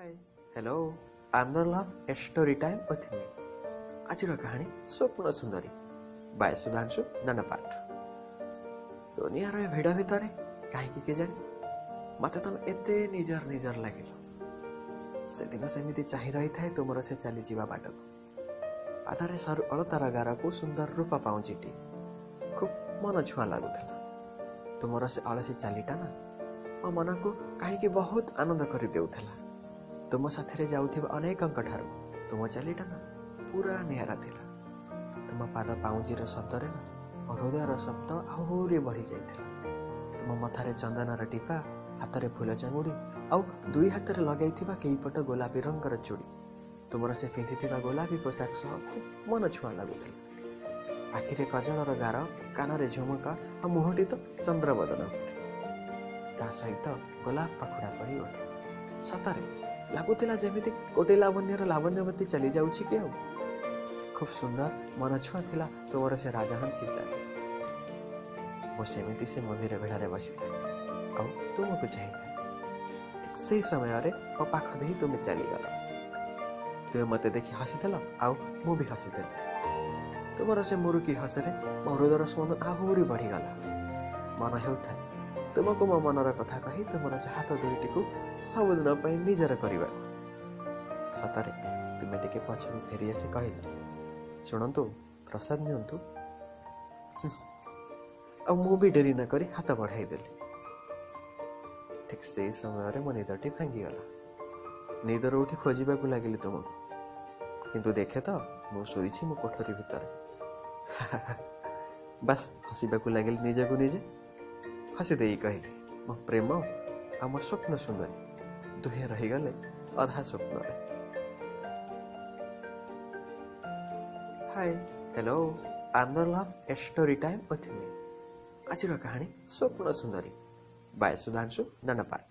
Hi, hello, another love a story time with me. ଆଜିର କାହାଣୀ ସ୍ୱପ୍ନ ସୁନ୍ଦରୀ ବାୟ ସୁଧାଂଶୁ ଦଣ୍ଡପାଠ। ଦୁନିଆର ଏ ଭିଡ଼ ଭିତରେ କାହିଁକି କେଜାଣି ମତେ ତମେ ଏତେ ନିଜର ନିଜର ଲାଗିଲ। ସେଦିନ ସେମିତି ଚାହିଁ ରହିଥାଏ ତୁମର ସେ ଚାଲିଯିବା ବାଟକୁ। ପାଦରେ ସରୁ ଅଳତାର ଗାରକୁ ସୁନ୍ଦର ରୂପା ପାଉଁଜିଟି ଖୁବ୍ ମନ ଛୁଆଁ ଲାଗୁଥିଲା। ତୁମର ସେ ଅଳସୀ ଚାଲିଟା ନା ମୋ ମନକୁ କାହିଁକି ବହୁତ ଆନନ୍ଦ କରିଦେଉଥିଲା। ତୁମ ସାଥିରେ ଯାଉଥିବା ଅନେକଙ୍କ ଠାରୁ ତୁମ ଚାଲିଟା ନା ପୁରା ନିଆରା ଥିଲା। ତୁମ ପାଦ ପାଉଁଜିର ଶବ୍ଦରେ ନା ମୋ ହୃଦୟର ଶବ୍ଦ ଆହୁରି ବଢ଼ି ଯାଇଥିଲା। ତୁମ ମଥାରେ ଚନ୍ଦନର ଟିପା, ହାତରେ ଫୁଲ ଚାଙ୍ଗୁଡ଼ି ଆଉ ଦୁଇ ହାତରେ ଲଗାଇଥିବା କେଇପଟ ଗୋଲାପୀ ରଙ୍ଗର ଚୁଡ଼ି ତୁମର ସେ ପିନ୍ଧିଥିବା ଗୋଲାପୀ ପୋଷାକ ସହ ଖୁବ୍ ମନ ଛୁଆଁ ଲାଗୁଥିଲା। ଆଖିରେ କଜଳର ଗାର, କାନରେ ଝୁମୁକା ଆଉ ମୁହଁଟି ତ ଚନ୍ଦ୍ରବଦନ ପରି, ତା ସହିତ ଗୋଲାପ ପାଖୁଡ଼ା ପରି ଓଠ। ସତରେ ଲାଗୁଥିଲା ଯେମିତି ଗୋଟେ ଲାବଣ୍ୟର ଲାବଣ୍ୟବତୀ ଚାଲି ଯାଉଛି କି ଆଉ। ଖୁବ୍ ସୁନ୍ଦର ମନଛୁଆଁ ଥିଲା ତୁମର ସେ ରାଜହଂସୀ ଚାଲି। ମୁଁ ସେମିତି ସେ ମନ୍ଦିର ବେଢ଼ାରେ ବସିଥାଏ ଆଉ ତୁମକୁ ଚାହିଁଥାଏ। ଠିକ୍ ସେଇ ସମୟରେ ମୋ ପାଖ ଦେଇ ତୁମେ ଚାଲିଗଲ। ତୁମେ ମୋତେ ଦେଖି ହସିଦେଲ ଆଉ ମୁଁ ବି ହସିଦେଲି। ତୁମର ସେ ମୁରୁକି ହସରେ ମୋ ହୃଦୟର ସ୍ପନ୍ଦନ ଆହୁରି ବଢ଼ିଗଲା। ମନ ହେଉଥାଏ ତୁମକୁ ମୋ ମନର କଥା କହି ତୁମର ସେ ହାତ ଦୁଇଟିକୁ ସବୁଦିନ ପାଇଁ ନିଜର କରିବାକୁ। ସତରେ ତୁମେ ଟିକେ ପଛକୁ ଫେରି ଆସି କହିଲ, ଶୁଣନ୍ତୁ, ପ୍ରସାଦ ନିଅନ୍ତୁ। ଆଉ ମୁଁ ବି ଡେରି ନ କରି ହାତ ବଢ଼ାଇଦେଲି। ଠିକ୍ ସେଇ ସମୟରେ ମୋ ନିଦଟି ଭାଙ୍ଗିଗଲା। ନିଦରୁ ଉଠି ଖୋଜିବାକୁ ଲାଗିଲି ତୁମକୁ, କିନ୍ତୁ ଦେଖେ ତ ମୁଁ ଶୋଇଛି ମୋ କୋଠରୀ ଭିତରେ। ବାସ୍ ହସିବାକୁ ଲାଗିଲି ନିଜକୁ ନିଜେ। ହସି ଦେଇ କହିଲି, ମୋ ପ୍ରେମ ଆଉ ମୋ ସ୍ୱପ୍ନ ସୁନ୍ଦରୀ ଦୁହେଁ ରହିଗଲେ ଅଧା ସ୍ୱପ୍ନରେ। Hi, hello, another love a story time with me. ଆଜିର କାହାଣୀ ସ୍ୱପ୍ନ ସୁନ୍ଦରୀ ବାୟ ସୁଧାଂଶୁ ଦଣ୍ଡପାଠ।